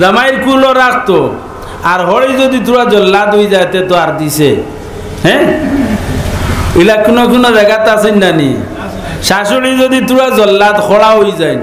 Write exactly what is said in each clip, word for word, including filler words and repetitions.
জামাইর কুলো রাখতো, আর হড়ি যদি থুড়া জল্লাদ অইযায়, তে তো আর দিছে। হ্যাঁ, ইলা কুনু কুনু জাগাত আছে না নি? শাশুড়ি যদি থুড়া জল্লাদ খড়া অইযায়,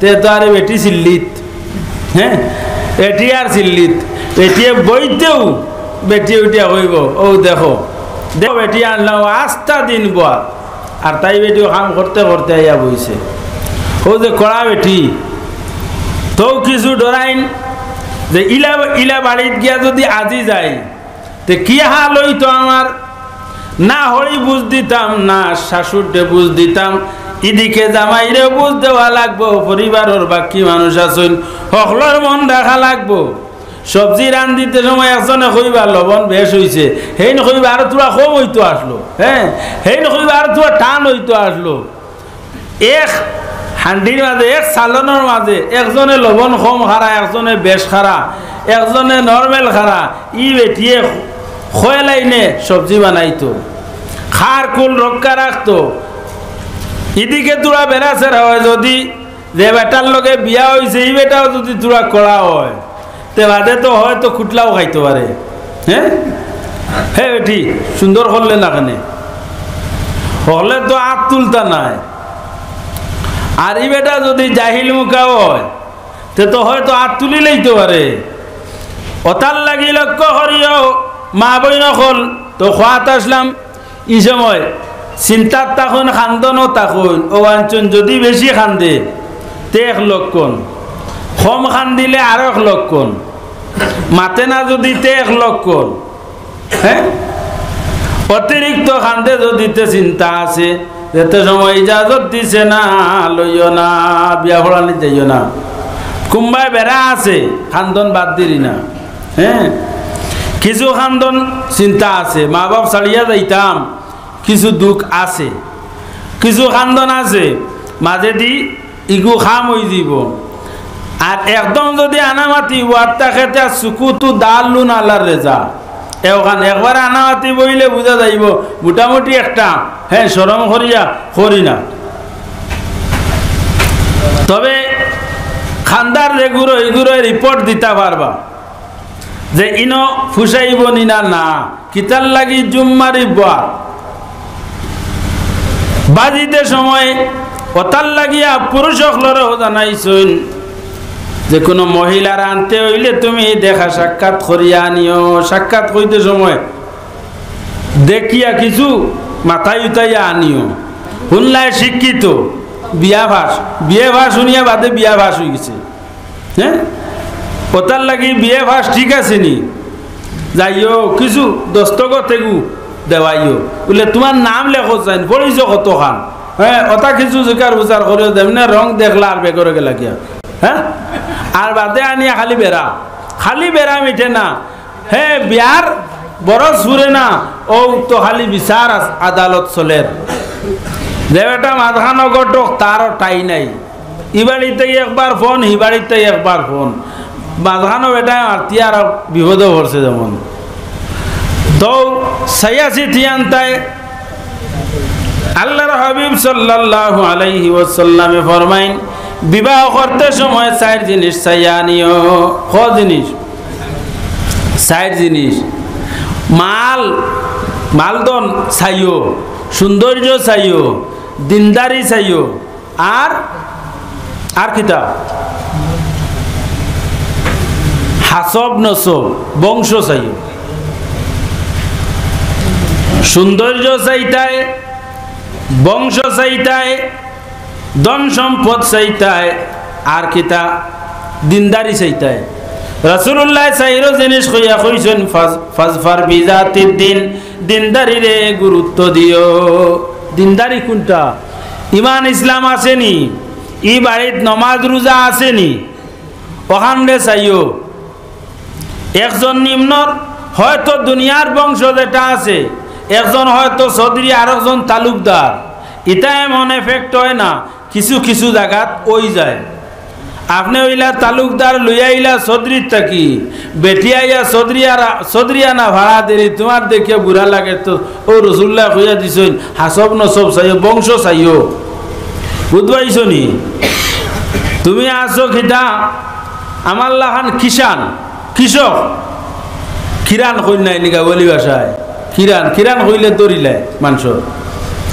তে তো আরে বেটি চিল্লিত। হ্যাঁ, এটি আর চিল্লিত। বেটিয়ে বইতেউ, বেটিয়ে উঠিয়া কইবো, "অউ দেখো, দেখো বেটি আনলাম, আস্তা দিন বওয়া।" আর তাই বেটিও কাম করতে করতে আইয়া বইছে। অউ যে কড়া বেটি, তেউ কিছু ডরাইন যে ইলা, ইলা বাড়িত গিয়া যদি আজি যাই, তে কি হাল অইতো আমার? না হড়ি বুঝ দিতাম, না শাশুড়রে বুঝ দিতাম। ইদিকে জামাইরেও বুঝ দেওয়া লাগবো, পরিবারর বাকি মানুষ আছইন, হকলর মন রাখা লাগবো। সবজি রান্ধিতে সময় একজনে কইবা, "লবণ বেশ অইছে", হেইন কইবা, "আরো থুড়া কম অইতো আছলো", হ্যাঁ, হেইন কইবা, "আরো থুড়া টান অইতো আছলো।" এক হান্ডির মাঝে, এক চালনর মাঝে একজনে লবণ কম খারা, একজনে বেশ খারা, একজনে normal খারা, ই বেটিয়ে কয় লাইনে সবজি বানাইতো, খার কুল রক্ষা রাখতো। ইদিকে থুড়া বেড়া ছেড়া অয়, যদি যে বেটার লগে বিয়া অইছে, ই বেটাও যদি থুড়া কড়া অয়, তে বাদে তো হয়তো কুটলাও খাইতো পারে। হ্যাঁ, হে বেটি, সুন্দর করলে না কেনে? হকলে তো আত তুলতা নায়। আর ই বেটা যদি জাহিল মুখা অয়, তে তো হয়তো আত তুলি লইতো পারে। অতার লাগি লক্ষ্য করিও, মা বইন অকল, তো খোয়াত আছলাম, ই সময় চিন্তাত থাকইন, কান্দনো থাকইন, অউ আনছইন যদি বেশি কান্দে, তে এক লক্ষণ, কম কান্দিলে আরো এক লক্ষণ, মাতে না যদি, তে এক লক্ষণ। হ্যাঁ, অতিরিক্ত কান্দে যদি, তে চিন্তা আছে, যেতে সময় ইজাজত দিছে না, লইও না, বিয়া পড়ানিত যাইও না। কুম্বায় বেড়া আছে, কান্দন বাদ দিলি না। হ্যাঁ, কিছু কান্দন চিন্তা আছে, মা বাপ ছাড়িয়া যাইতাম, কিছু দুখ আছে, কিছু কান্দন আছে, মাঝেদি ইগু কাম অইযিবো। আর একদম যদি আনামাতি ওয়াত থাকে, তে সুকুতু দাল্লুন আলার রেজা। এওখান একবার আনামাতি বইলে বুঝা যাইবো মোটামুটি একটা, হ্যাঁ, শরম করিয়া করি না। তবে কান্দার যেগুরে, ইগুরে report দিতা পারবা যে ইনো ফুসাইবো নি না, না, কিতার লাগি জুম মারিবা। বাজিতে সময় অতার লাগিয়া পুরুষ অকলরেও জানাইছইন যে কুনু মহিলার আনতে অইলে তুমি দেখা সাক্ষাৎ করিয়া আনিও। সাক্ষাৎ কইতে সময় দেখিয়া কিছু মাথায় উঠাইয়া আনিও। হুনলায় শিক্ষিত, বিয়া পাশ, বিয়ে পাশ হুনিয়া বাদে বিয়া পাশ অইগেছে। হ্যাঁ, অতার লাগি বিয়ে পাশ ঠিক আছে নি? যাইও, কিছু দস্তখত এগু দেওয়াইও। বুলে, "তুমার নাম লেখো চাইন, পড়িছো কতখান?" হ্যাঁ, অতা কিছু জিকার বুজার করিও, যেমনে রং দেখলা আর বেগরে গেলা গিয়া। হ্যাঁ, আর বাদে আনিয়া খালি বেড়া, খালি বেড়া মিটে না। হে, বিয়ার বরস ফুরে না, অউ তো খালি বিচার আস-, আদালত চলের। যে বেটা মাঝখানো ঘটক, তারও ঠাই নাই। ই বাড়িত থাকি একবার ফোন, হি বাড়িত থাকি একবার ফোন। মাঝখানো বেটায় মাতিয়া আর বিপদো পড়ছে যেমন। তো সাইয়াসি থিয়ান্তায় আল্লাহর হাবিব সাল্লাল্লাহু আলাইহি ওয়াসাল্লামে ফরমাইন, বিবাহ করতে সময় চাইর জিনিস চাইয়া আনিও। ক জিনিস? চাইর জিনিস। মাল, মালধন চাইও, সৌন্দর্য চাইও, দিনদারি চাইও, আর, আর কিতা? হাসব নসব, বংশ চাইও। সৌন্দর্য চাইতায়, বংশ চাইতায়, ধন সম্পদ চাইতায়, আর কিতা? দিনদারি চাইতায়। রাসূলুল্লায় চাইরো জিনিস কইয়া কইছইন, "ফাজ-, ফাজফার বিজাতিদ দিন", দিনদারিরে গুরুত্ব দিও। দিনদারি কুনটা? ইমান ইসলাম আছে নি? ই বাড়িত নমাজ রুজা আছে নি? অখানরে চাইও। একজন নিম্নর হয়তো দুনিয়ার বংশ যেটা আছে, একজন হয়তো চৌধুরী, আরকজন তালুকদার, ইতা এমন effect অয় না, কিছু কিছু জাগাত অইযায়। আপনে অইলা তালুকদার, লইয়া আইলা চৌধুরীর থাকি, বেটি আইয়া চৌধুরী আর, চৌধুরী আনা ভাড়া দেরি, তুমার দেখিয়া বুরা লাগে তো। অউ রসুল্লায় কইয়া দিছইন, হাসব নসব চাইও, বংশ চাইও। বুঝবাইছো নি? তুমি আছো কিতা? আমার লাখান কিষান, কৃষক, কিরান কইন নায় নি গাওয়ালি ভাষায়? কিরান, কিরান কইলে ধরিলায় মানষর।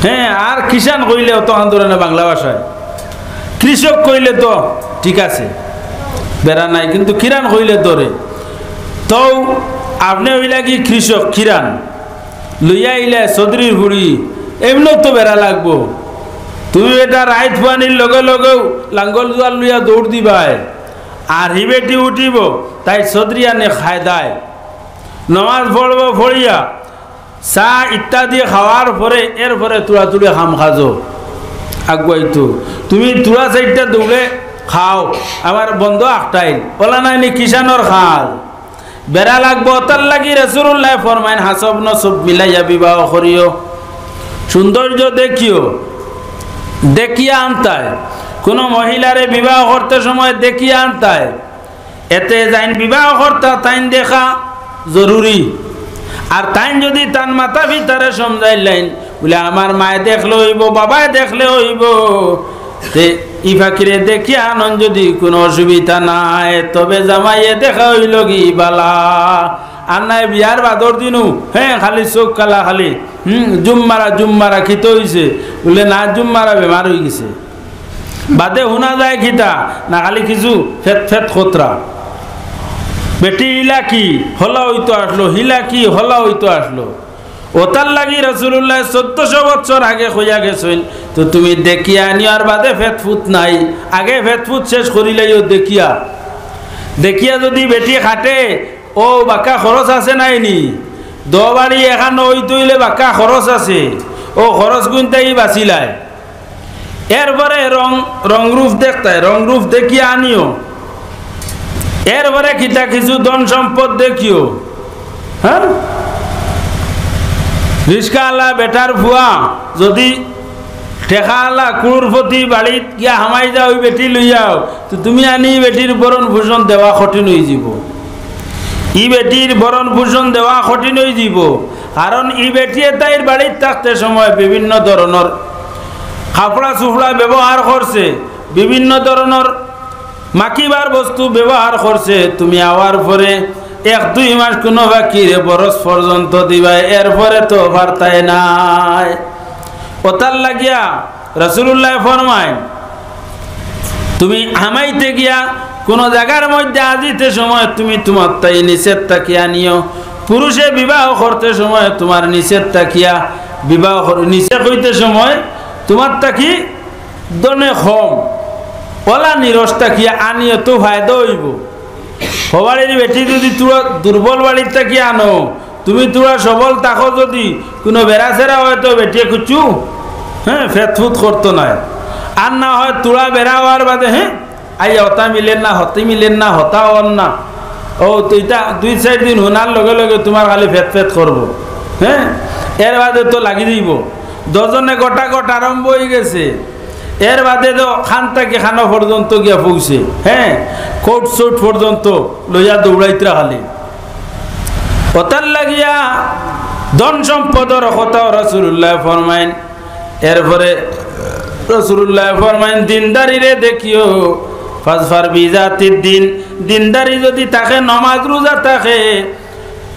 হ্যাঁ, আর কিষান কইলে অতখান ধরে না বাংলা ভাষায়। কৃষক কইলে তো ঠিক আছে, বেড়া নাই, কিন্তু কিরান কইলে ধরে। তো আপনে অইলা কি কৃষক, কিরান লইয়া আইলায় চৌধুরীর ফুড়ি, এমনেও তো বেড়া লাগবো। তুমি বেটা রাইত ফুয়ানির লগে লগেউ লাঙ্গল জুয়াল লইয়া দৌড় দিবায়, আর হি বেটি উঠিবো তাই চৌধুরিয়ানি কায়দায় নমাজ পড়বো, পড়িয়া চা ইত্যাদি খাওয়ার পরে, এরপরে তুড়া তুড়ি কাম কাজো আগুয়াইতো। তুমি তুড়া চাইরটা দৌড়ে খাও, আবার বন্দ আখটাইল, অলা নায় নি কিষানর কাজ। বেড়া লাগবো, অতার লাগি রাসুলুল্লায় ফরমাইন, হাছাব নছাব মিলাইয়া বিবাহ করিও, সৌন্দর্য দেখিও, দেখিয়া আনতায়। কুনু মহিলারে বিবাহ করতে সময় দেখিয়া আনতায়। এতে যাইন বিবাহ করতা তাইন দেখা জরুরি। আর তাইন যুদি তান মাতা-পিতারে সমঝাইলাইন, বুলে, "আমার মায়ে দেখলে অইবো, বাবায় দেখলে অইবো, তে ই ফাকিরে দেখিয়া আনইন যুদি কুনু অসুবিধা নাই, তবে জামাইয়ে দেখা অইলো গি বালা।" আর নায় বিয়ার বাদর দিনউ, হ্যাঁ, খালি চউখ কালা খালি, হুম, জুম মারা, জুম মারা, কিতা অইছে? বুলে, "না, জুম মারা বেমার অইগেছে।" বাদে হুনা যায় কিতা? না, খালি কিছু ফেত ফেত খতরা। বেটি ইলা কি? হলা অইতো আছলো, হিলা কি? হলা অইতো আছলো। অতার লাগি রাসুলুল্লায় চৌদ্দশো বছর আগে কইয়া গেছইন, তো তুমি দেখিয়া আনিও, আর বাদে ফেত ফুত নাই, আগে ফেত ফুত শেষ করিলাইও দেখিয়া। দেখিয়া যুদি বেটি খাটে, অউ বাক্কা খরচ আছে নায় নি? দো বাড়ি একখান অইতো অইলে বাক্কা খরচ আছে, অউ খরচ গুনতাই বাচিলায়। এরপরে রং, রং রূপ দেখতায়, রং রূপ দেখিয়া আনিও। এরপরে কিতা কিছু ধন সম্পদ দেখিও, হ্যাঁ? রিস্কাআলা বেটার ফুয়া যুদি টেকাআলা কুরুরপতি বাড়িত গিয়া হামাই যাও, ই বেটি লইয়াও, তো তুমি আনি ই বেটির ভরণ পোষণ দেওয়া কঠিন অইযিবো। ই বেটির ভরণ পোষণ দেওয়া কঠিন অইযিবো, কারণ ই বেটিয়ে তাইর বাড়িত থাকতে সময় বিভিন্ন ধরনর কাপড়া চুপড়া ব্যবহার করছে, বিভিন্ন ধরনর মাখিবার বস্তু ব্যবহার করছে। তুমি আওয়ার পরে এক দুই মাস কুনু ফাকিরে বরস পর্যন্ত দিবায়, এরপরে তো পারতায় নায়। অতার লাগিয়া রাসুলুল্লায় ফরমাইন, তুমি হামাইতে গিয়া কুনু জাগার মধ্যে আজিতে সময় তুমি তুমার তাই নিচের তাকি আনিও। পুরুষে বিবাহ করতে সময় তুমার নিচের তাকিয়া বিবাহ কর-, নিচে কইতে সময় তুমার তাকি দনে কম, অলা নিরস তাকিয়া আনিও তো ফায়দা অইবো। হবাড়ির বেটি যুদি তুরা দুর্বল বাড়ির তাকি আনো, তুমি তুরা সবল থাকো যুদি, কুনু বেড়াছেড়া অয় তো বেটিয়ে কুচ্ছু, হ্যাঁ, ফেতফুত করতো নায়। আর না হয় তুরা বেড়া অওয়ার বাদে, হ্যাঁ, আইয়া হতা মিলের না, হতি মিলের না, হতা অর না। অউ তো ইতা দুই চাইর দিন হুনার লগে লগে তুমার খালি ফেতফেত করবো, হ্যাঁ, এর বাদে তো লাগি যাইবো। দশজনে গটাগট আরম্ভ অইগেছে। এর বাদে তো খান থাকি খানো পর্যন্ত গিয়া পৌঁছে, হ্যাঁ, কোট সুট পর্যন্ত লইয়া দৌড়াইতরা খালি। অতার লাগিয়া ধন সম্পদর কথাও রাসুলুল্লায় ফরমাইন। এরপরে রাসুলুল্লায় ফরমাইন, দিনদারিরে দেখিও, ফাজফার বিজাতির দিন, দিনদারি যুদি থাকে, নমাজ রুজা থাকে,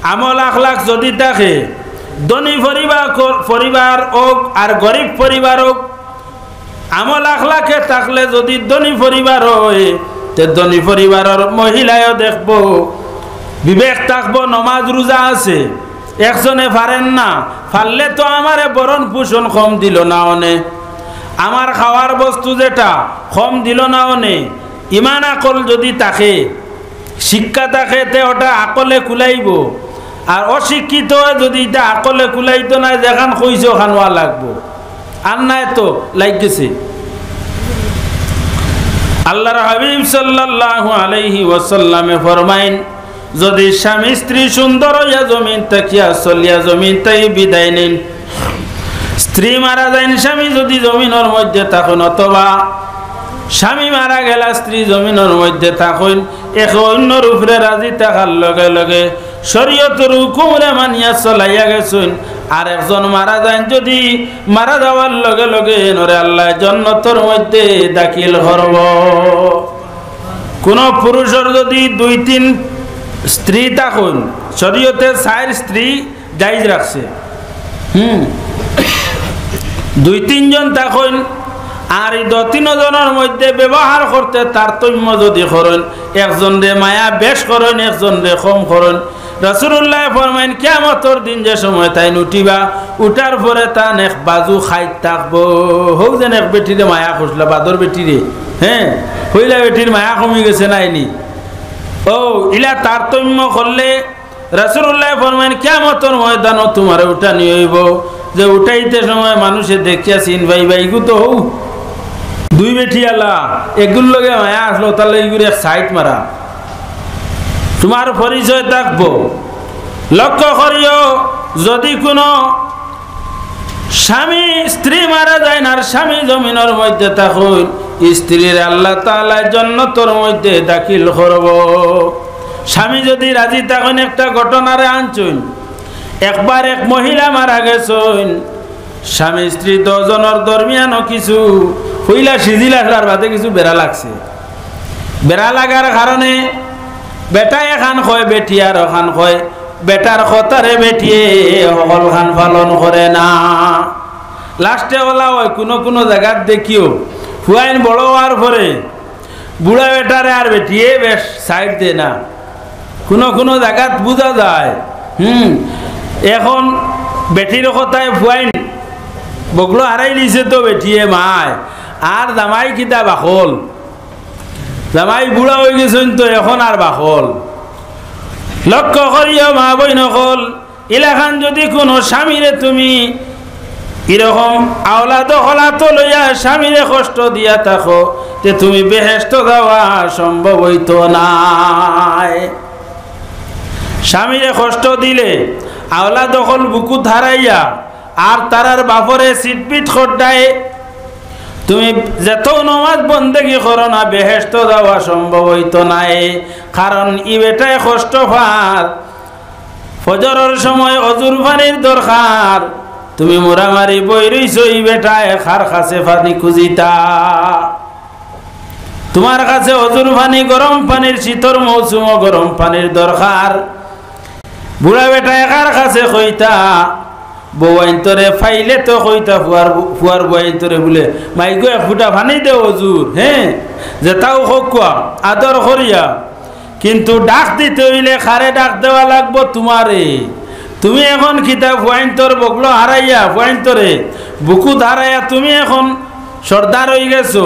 আমল আখলাক যুদি থাকে, ধনী পরিবার, পরিবার অউক আর গরিব পরিবার অউক, আমল আখলাকে থাকলে যুদি ধনী পরিবার অয়, তে ধনী পরিবারর মহিলায়ও দেখবো, বিবেক থাকবো, নমাজ রুজা আছে, একজনে পারের না, পারলে তো আমারে ভরণ পোষণ কম দিলো না অনে, আমার খাওয়ার বস্তু যেটা কম দিলো না অনে, ইমান আকল যুদি থাকে, শিক্ষা থাকে, তে অটা আকলে কুলাইবো। আর অশিক্ষিত অয় যুদি ইতা আকলে কুলাইতো নায়, যেখান কইছে অখান অওয়া লাগবো, আর নায় তো লাইগেছে। আল্লার হাবিব সাল্লাল্লাহু আলাইহি ওয়াসাল্লামে ফরমাইন, যুদি স্বামী স্ত্রী সুন্দর অইয়া জমিন থাকিয়া চলিয়া জমিন থাকি বিদায় নেইন, স্ত্রী মারা যাইন, স্বামী যুদি জমিনর মধ্যে থাকইন, অথবা স্বামী মারা গেলা স্ত্রী জমিনর মধ্যে থাকইন, একে অইন্যর উপরে রাজি থাকার লগে লগে শরীয়তর হুকুমরে মানিয়া চলাইয়া গেছইন, আর একজন মারা যাইন, যুদি মারা যাওয়ার লগে লগে এনরে আল্লায় জন্নতর মধ্যে দাখিল করবো। কোনো পুরুষর যদি দুই তিন স্ত্রী থাকইন, শরীয়তে চাইর স্ত্রী জায়েজ রাখছে। হুম, দুই তিনজন থাকইন, আর ই দুই তিন জনর মধ্যে ব্যবহার করতে তারতম্য যদি করইন, একজনরে মায়া বেশ করইন, একজনরে কম করইন, রাসূলুল্লায় ফরমাইন, কিয়ামতর দিন যে সময় তাইন উঠিবা, উঠার পরে তান এক বাজু খাইত থাকবো। হউ যেন এক বেটিরে মায়া করছিলা, বাদর বেটিরে, হ্যাঁ, পয়লা বেটির মায়া কমি গেছে নাইনি? ও, ইলা তারতম্য করলে রাসূলুল্লায় ফরমাইন, কিয়ামতর ময়দানো তুমারে উঠানি অইবো, যে উঠাইতে সময় মানুষে দেখিয়া চিন পাইবা, ইগু তো হউ দুই বেটি আলা, এগুর লগে মায়া আছলো, তার লগে ইগুর এক সাইড মারা। তুমার পরিচয় থাকবো। লক্ষ্য করিও, যদি কোনো স্বামী, স্ত্রী মারা যাইন আর স্বামী জমিনর মধ্যে থাকইন, স্ত্রীরে আল্লাহ তাআলায় জন্নতর মধ্যে দাখিল করবো। স্বামী যদি রাজি থাকইন, একটা ঘটনারে আনছইন, একবার এক মহিলা মারা গেছইন, স্বামী স্ত্রী দুইজনর দরমিয়ানো কিছু পয়লা সিজিল আছলার বাদে কিছু বেড়া লাগছে। বেড়া লাগার কারণে বেটায় এখান কয়, বেটিয়ে আর অখান কয়, বেটার কথারে বেটিয়ে হকলখান পালন করে না। লাস্টে অলা অয়, কুনু কুনু জাগাত দেখিও, ফুয়াইন বড় অওয়ার পরে বুড়া বেটারে আর বেটিয়ে বেশ সাইড দেয় না। কুনু কুনু জাগাত বুঝা যায়। হুম, এখন বেটির কথায় ফুয়াইন বগলো হারাইলিছে তো বেটিয়ে মায়, আর জামাই কিতা বাকল, জামাই বুড়া অইগেছইন তো এখন আর বাকল। লক্ষ্য করিও মা বইন অকল, ইলাখান যদি কুনু স্বামীরে তুমি ইরকম আওলা দখল আতো লইয়া স্বামীরে কষ্ট দিয়া থাকো, তে তুমি বেহেশতো যাওয়া সম্ভব অইতো নায়। স্বামীরে কষ্ট দিলে, আওলা দখল বুকুত হারাইয়া, আর তারার বাপরে সিটপিট খড্ডায়, তুমি যেত নমাজ বন্দেগি করো না, বেহেশতো যাওয়া সম্ভব অইতো নায়। কারণ ই বেটায় কষ্ট পার, ফজরর সময় অজুর পানির দরকার, তুমি মুড়ামারি বই রইছো, ই বেটায় কার কাছে পানি খুজিতা? তুমার কাছে অজুর পানি, গরম পানির, শীতর মৌসুমো গরম পানির দরকার। বুড়া বেটায় কার কাছে কইতা? বউয়াইন্তরে পাইলে তো কইতা, ফুয়ার, ফুয়ার বউয়াইন্তরে বুলে, "মাইগো, এক ফুটা পানি দেও অজুর।" হ্যাঁ, যেতাউ কউক্কা, আদর করিয়া। কিন্তু ডাক দিতে অইলে কারে ডাক দেওয়া লাগবো? তুমারে। তুমি এখন কিতা ফুয়াইন্তর বগলো হারাইয়া, ফুয়াইন্তরে বুকুত হারাইয়া তুমি এখন সর্দার অইগেছো?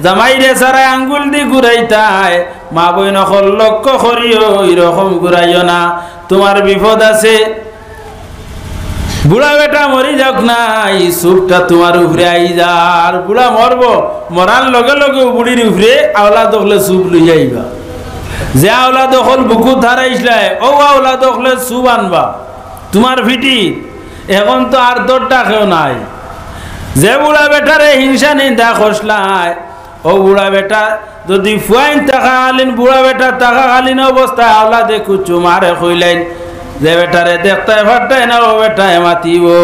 জামাইরে সারায় আঙ্গুল দি ঘুরাইতায়। মা বইন অকল, লক্ষ্য করিও, ইরকম ঘুরাইও না, তুমার বিপদ আছে। বুড়া বেটা মরি যাউক না, ই চুপটা তুমার উপরে আইযার। বুড়া মরবো, মরার লগে লগে বুড়ির উপরে আওলাদ অকলে চুপ লইয়া আইবা। যে আওলাদ অকল বুকুত হারাইছলায়, অউ আওলাদ অকলে চুপ আনবা তুমার ফিটি। এখন তো আর দরটা কেউ নাই। যে বুড়া বেটারে হিংসা নিন্দা করছলায়, অউ বুড়া বেটা যদি ফুয়াইন থাকাকালীন, বুড়া বেটা থাকাকালীন অবস্থায় আওলাদে কুচু মারে কইলাইন, যে বেটারে দেখতায় পারতায় না, অউ বেটায় মাতিবো।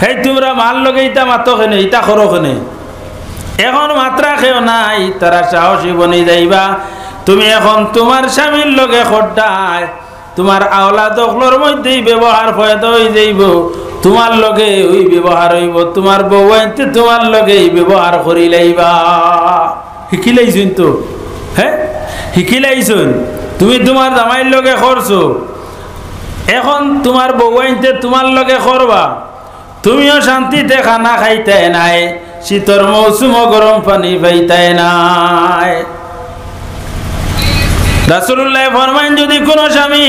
হেই, তুমরা মার লগে ইতা মাতো কেনে, ইতা করো কেনে? এখন মাতরা কেউ নাই, তারা সাহসী বনি যাইবা। তুমি এখন তুমার স্বামীর লগে খড্ডায়, তুমার আওলাদ অকলর মধ্যে ই ব্যবহার পয়দা অইযাইবো, তুমার লগে অউ ব্যবহার অইবো, তুমার বউয়াইন্তে তুমার লগে ই ব্যবহার করিলাইবা। হিকিলাইছইন তো, হে? হিকিলাইছইন। তুমি তুমার জামাইর লগে করছো, এখন তুমার বউয়াইন্তে তুমার লগে করবা। তুমিও শান্তিতে খানা খাইতায় নায়, শীতর মৌসুমো গরম পানি পাইতায় নায়। রাসূলুল্লায় ফরমাইন, যদি কুনু স্বামী,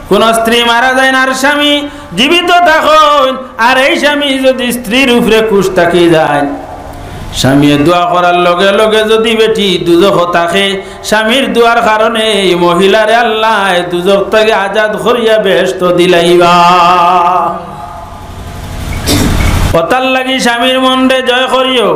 কুনু স্ত্রী মারা যাইন আর স্বামী জীবিত থাকইন, আর এই স্বামী যদি স্ত্রীর উপরে খুশ থাকি যাইন, স্বামীয়ে দোয়া করার লগে লগে যদি বেটি দুজখো থাকে, স্বামীর দোয়ার কারণে এই মহিলারে আল্লায় দুজখ থাকি আজাদ করিয়া বেহেশতো দিলাইবা। অতার লাগি স্বামীর মনরে জয় করিও।